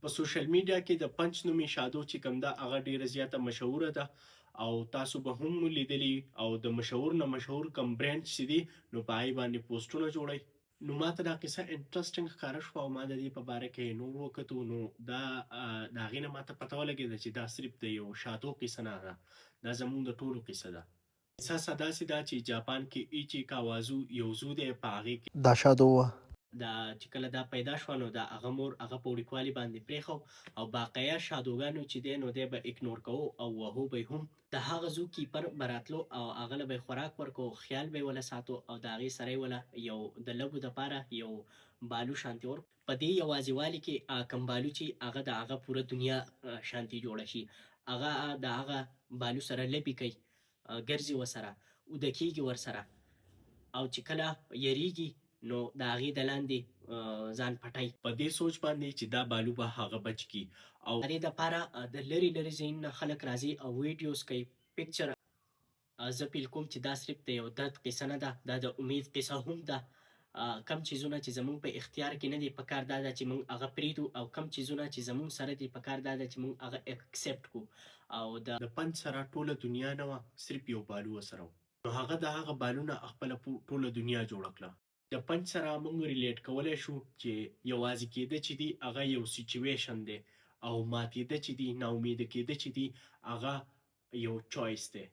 په سوشل میډیا کې د پنچ نومې شادو چې کوم ده، هغه ډیره زیاته مشهوره ده او تاسو به هم لیدلی، او د مشهور نه مشهور کوم برانډ چې دي، نو په هغې باندې پوسټونه جوړوي. نو ماته دا قصه انټرسټینګ ښکاره شوه او ما د دې په باره کې نور وکتو، نو دا د هغې نه ماته پته ولګېده چې دا صرف د یو شادو قصه نه ده، دا زمونږ د ټولو قصه ده. قصه داسې ده چې جاپان کې ایچی کاوازو یو zoo دی، په هغې کې دا شادو وه. دا چې کله دا پیدا شوه، نو دا هغه مور هغه په وړوکوالي باندې پرېښو او باقایا شادوګانو چې دی، نو دی به ignore کوو او وهو به هم. د هغه zoo keeper به راتلو او هغه له به یې خوراک ورکو، خیال به یې وله ساتو او د هغې سره یې وله یو د لبو دپاره یو بالو شانتې ور په دې یوازېوالي کې کوم بالو چې هغه د هغه پوره دنیا شانتې جوړه شي. هغه د هغه بالو سره لبې کوي، ګرځي ورسره، اوده کېږي ورسره او چې کله یریږي، نو د هغې د لاندې ځان پټای، په دې سوچ باندې چې دا بالو به هغه بچ کی. او د دې دپاره د لرې لرې ځایونو نه خلک راځي او ویډیوز کوي، پکچر. زه feel کوم چې دا صرف د یو درد قصه نه ده، دا د امید قصه هم ده. کم چیزونه چې زمونږ په اختیار کې نه دي، پکار دا ده چې مونږ هغه پریږدو، او کم چیزونه چې زمونږ سره دي، پکار دا ده چې مونږ هغه accept کو. او د پنچ سره ټوله دنیا نه وه، صرف یو بالو سره و، نو هغه د هغه بالونه خپله ټوله دنیا جوړه کړه. د پنچ سره موږ relate کولی شو چې یوازې کېده چې دي، هغه یو situation دی، او ماتېده چې دي، ناامیده کېده چې دي، هغه یو choice دی.